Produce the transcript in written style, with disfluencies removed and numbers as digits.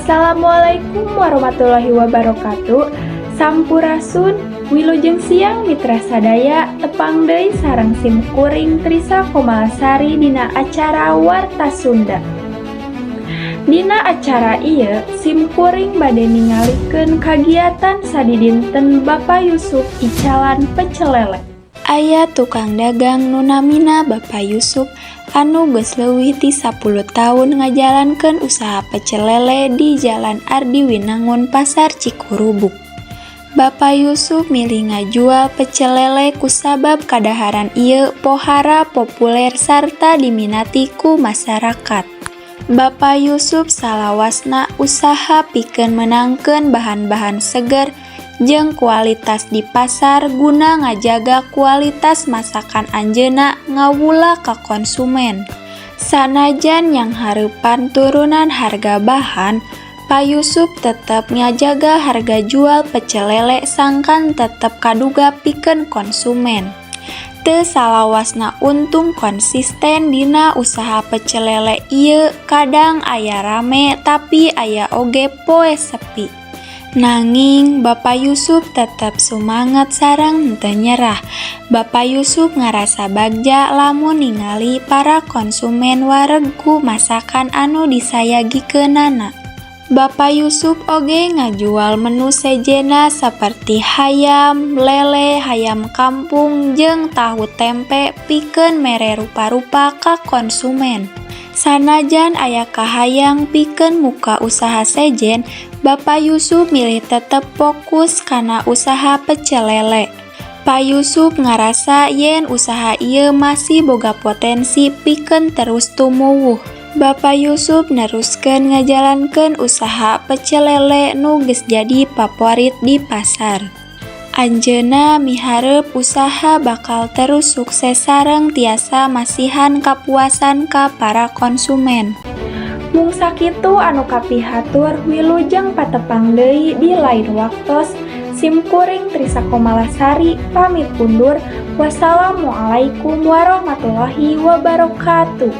Assalamualaikum warahmatullahi wabarakatuh. Sampurasun, wilujeng siang, mitra sadaya. Tepang deui sareng sim kuring Trisa Komalasari dina acara Warta Sunda. Dina acara ieu sim kuring bade ningalikeun kagiatan sadidinten Bapak Yusuf icalan pecel lele. Aya tukang dagang nu namina Bapak Yusuf anu geus leuwih ti 10 taun ngajalankeun usaha pecel lele di Jalan Ardiwinangun, Pasar Cikurubuk. Bapak Yusuf milih ngajual pecel lele kusabab kadaharan ieu pohara populer sarta diminati ku masyarakat. Bapak Yusuf salawasna usaha pikeun meunangkeun bahan-bahan seger jeung kualitas di pasar guna ngajaga kualitas masakan anjeunna ngawula ka konsumen. Sanajan nyanghareupan turunan harga bahan, Pak Yusuf tetep ngajaga harga jual pecel lele sangkan tetep kaduga pikeun konsumen. Teu salawasna untung konsisten dina usaha pecel lele ieu, kadang aya rame tapi aya oge poe sepi. Nanging Bapak Yusuf tetep sumanget sareng henteu nyerah. Bapak Yusuf ngarasa bagja lamun ningali para konsumen wareg ku masakan anu disayagikeunana. Bapak Yusuf oge ngajual menu sejenna saperti hayam lele, hayam kampung, jeung tahu tempe pikeun mere rupa-rupa ka konsumen. Sanajan aya kahayang pikeun muka usaha sejen, Bapak Yusuf milih tetep fokus kana usaha pecel lele. Pak Yusuf ngarasa yen usaha ieu masih boga potensi pikeun terus tumuwuh. Bapak Yusuf neruskeun ngajalankeun usaha pecel lele nu geus jadi paporit di pasar. Anjeunna miharep usaha bakal terus sukses sareng tiasa masihan kapuasan ka para konsumen. Mung sakitu anu kapihatur, wilujeng patepang deui di lain waktos. Sim kuring Trisa Komalasari pamit undur. Wassalamualaikum warahmatullahi wabarakatuh.